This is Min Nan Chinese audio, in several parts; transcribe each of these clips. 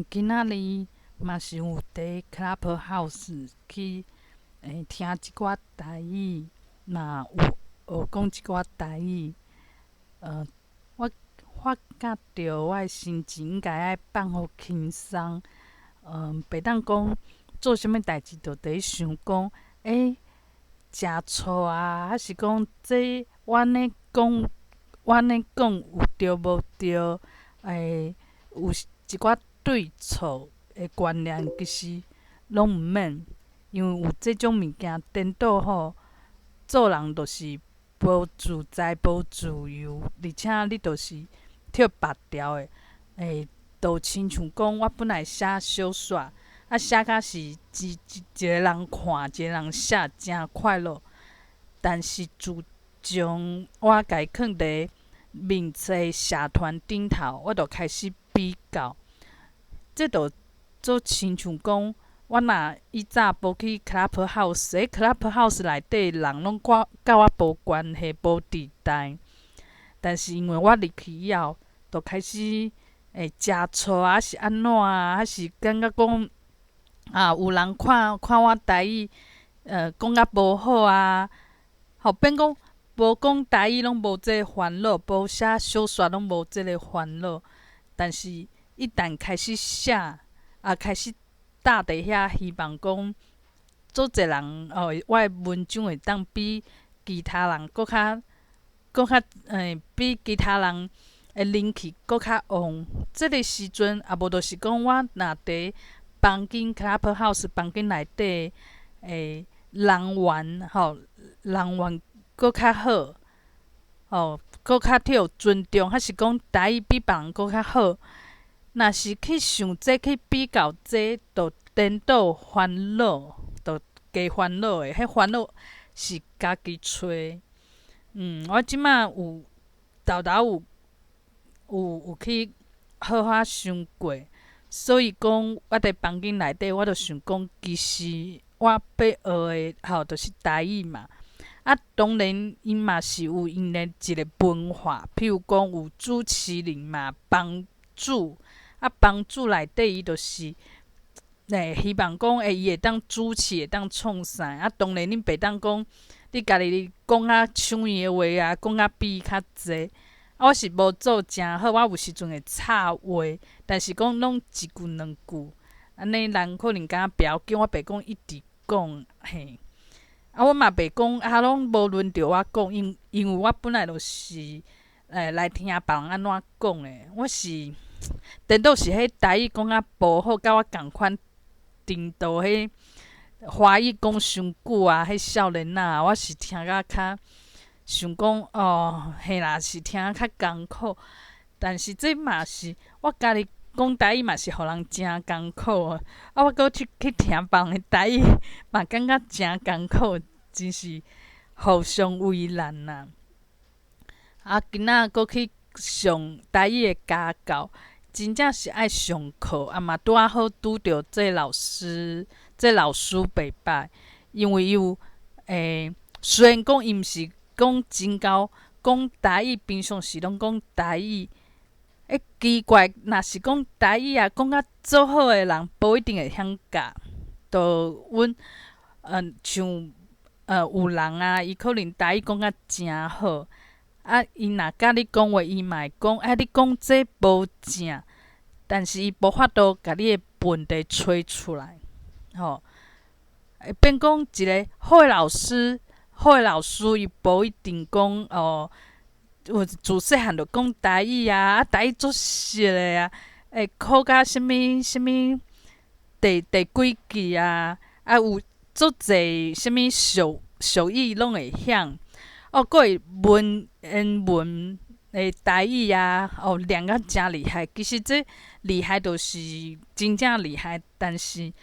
今仔日嘛是有佇 Clubhouse 去聽一寡台語，嘛有學講一寡台語。我發覺著我的心情應該愛放予輕鬆，袂當講做啥物代誌就佇咧想講，誠錯啊，抑是講這我按呢講，我按呢講有對無對？有一寡對錯的觀念，其實攏毋免，因為有這種物件顛倒吼，做人就是無自在、無自由，而且你就是跳別條的。就親像講，我本來寫小說，寫甲是一一一個人看，一個人寫，誠快樂。但是自從我共伊囥佇面冊社團頂頭，我就開始比較。這就做親像講，我若以早無去 Clubhouse，彼 Clubhouse 內底人攏佮我無關係、無佇代。但是因為我入去以後，就開始會誠錯啊，抑是按怎啊，抑是感覺講有人看看我台語，講甲無好啊，吼變講無講台語攏無這个煩惱，無寫小說攏無這個煩惱。但是，一旦開始寫，開始貼佇遐，希望講足濟人哦，我的文章會當比其他人閣較閣較比其他人的人氣閣較旺。這个時陣，無就是講我若佇房間 Clubhouse 房間內底人緣吼，人緣閣較好，吼，閣較予尊重，抑是講台語比別人閣較好。若是去想這去比較這，就顛倒煩惱，就加煩惱的。彼煩惱是家己揣的。我這馬有沓沓有去好好想過，所以講我佇房間內底，我就想講，其實我欲學的吼，就是台語嘛。當然，𪜶嘛是有𪜶的一个文化，譬如講有主持人嘛，幫主。幫主內底伊就是，希望講伊會當主持，會當創啥。當然恁袂當講，你家己講啊搶伊的話啊，講啊比伊較濟。我是無做誠好，我有時陣會插話，但是講攏一句兩句，按呢人可能感覺袂要緊，我袂講一直講嘿。我嘛袂講攏無輪著我講，因為我本來就是來聽別人按怎講的，我是。顛倒是彼台語講甲無好，佮我仝款程度，彼華語講傷久啊，彼少年仔，我是聽甲較想講哦，嘿啦，是聽較艱苦。但是這嘛是我家己講台語嘛是予人誠艱苦啊！我閣去聽別人的台語，嘛感覺誠艱苦，真是互相為難啊！今仔閣去上台語的家教。真正是愛上課，嘛拄仔好拄著這老師，這老師袂歹，因為伊有雖然講伊毋是講真𠢕講台語，平常時攏講台語。奇怪，若是講台語啊，講甲足好的人，無一定會曉教。就阮像有人啊，伊可能台語講甲誠好。伊若佮你講話，伊嘛會講，你講這無正，但是伊無法度共你的問題揣出來，吼。變講一个好的老師，好的老師，伊無一定講哦，有自細漢就講台語啊，台語足熟的啊，會考甲啥物啥物第幾級啊，有足濟啥物俗俗語攏會曉。哦，閣會文言文的台語啊，哦，練甲誠厲害。其實這厲害就是真正厲害，但是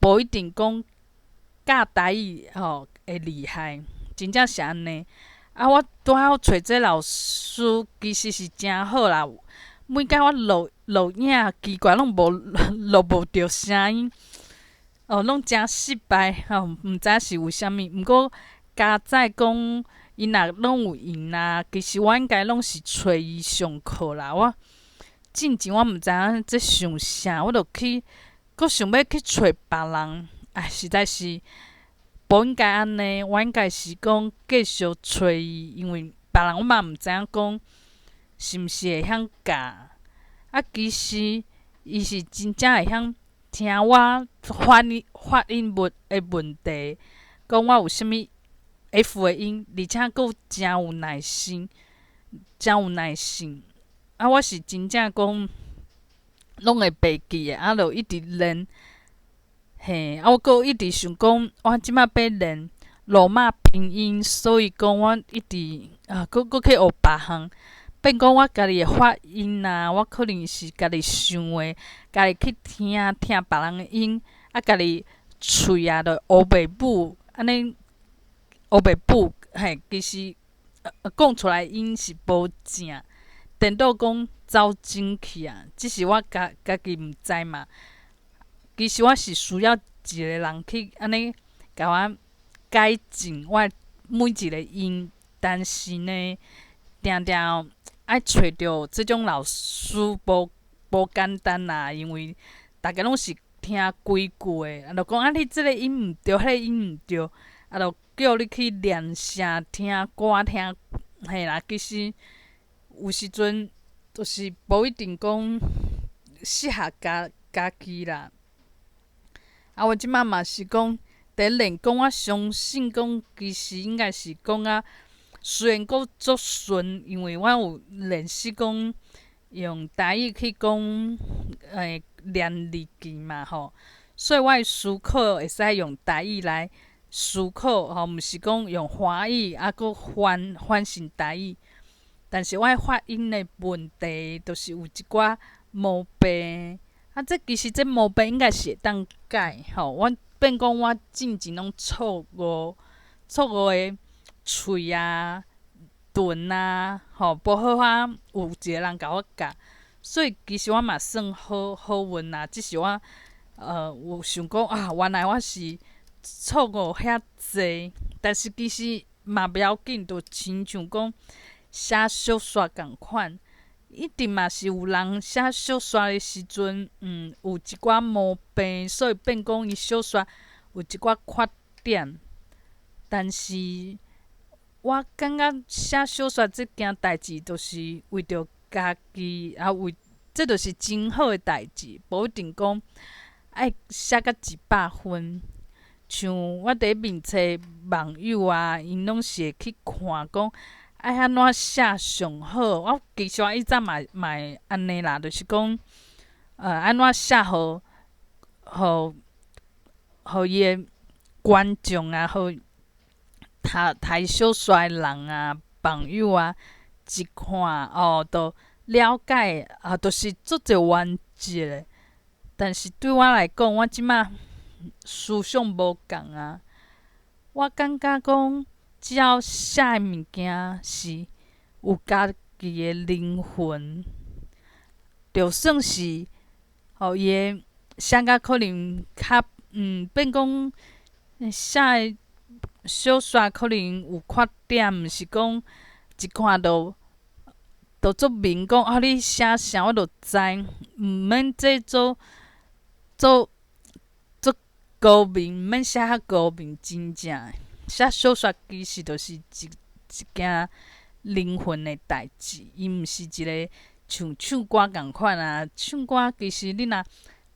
無一定講教台語吼會厲害，真正是按呢。我拄好揣這老師，其實是誠好啦。每擺我錄錄影，奇怪攏無錄無著聲音，哦，攏誠失敗，吼，毋知是為啥物。毋過佳哉講，伊若攏有閒啊，其實我應該攏是揣伊上課啦。我進前我毋知影這想啥，我就去，閣想欲去揣別人，唉，實在是無應該按呢，我應該是講繼續揣伊，因為別人我嘛毋知影講是毋是會曉教。啊，其實伊是真正會曉聽我發音發音問的問題，講我有啥物 F 的音，而且閣誠有耐心，誠有耐性。啊，我是真正講攏會袂記的，啊，就一直練。嘿，啊，我閣一直想講，我這擺欲練羅馬拼音，所以講我一直啊，閣閣去學別項。變講我家己的發音啊，我可能是家己想的，家己去聽聽別人的音，啊，家己喙啊，就烏白母，按呢烏白母，嘿，其實講出來音是無正，顛倒講走精去啊，只是我家家己毋知嘛。其實我是需要一個人去按呢共我改進我每一個音，但是呢，定定愛揣著這種老師無無簡單啦，因為逐家攏是聽規句的，啊，就講啊，你這个音毋對，彼个音毋對，啊，就叫你去練聲、聽歌、聽，嘿啦，其實有時陣就是無一定講適合家家己啦。啊，我這擺嘛是講佇練講，我相信講其實應該是講啊，雖然閣足順，因為我有練習講用台語去講，念日記嘛吼，所以我的思考會使用台語來思考吼，毋是講用華語啊，閣翻翻成台語。但是我的發音的問題，就是有一寡毛病。啊，這其實這毛病應該是會當改吼。我變講我進前攏錯誤，錯誤的喙啊、唇啊，吼，無好啊，有一個人共我教，所以其實我嘛算好好運啦。只是我有想講啊，原來我是錯誤遐濟，但是其實嘛袂要緊，就親像講寫小說仝款，一定嘛是有人寫小說的時陣，有一寡毛病，所以變講伊小說有一寡缺點。但是我感覺寫小說這件代誌，就是為著家己，啊為這就是真好的代誌，無一定講愛寫甲100分。像我佇面冊網友啊，𪜶攏是會去看講愛按怎寫上好。我其實我以前嘛嘛會按呢啦，就是講，按怎寫予予予伊的觀眾啊，予讀讀小說的人啊、網友啊，一看哦，就了解啊，就是足濟原則的。但是對我來講，我這擺思想無仝啊。我感覺講，只要寫的物件是有家己的靈魂，就算是予伊的寫甲可能較變講寫的小說可能有缺點，毋是講一看就就足明講啊！你寫啥我就知，毋免這做做足高明，毋免寫較高明，真正寫小說其實就是一一件靈魂的代誌，伊毋是一個像唱歌仝款啊。唱歌其實你若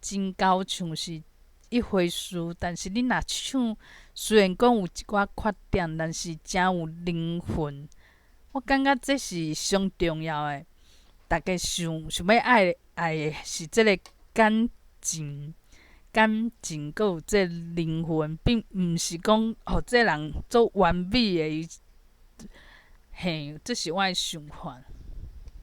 真𠢕唱是一回事，但是你若唱，雖然講有一寡缺點，但是誠有靈魂。我感覺這是上重要的。逐家想想欲愛愛的是這个感情，感情閣有這个靈魂，並毋是講予這个人足完美的。嘿，這是我的想法。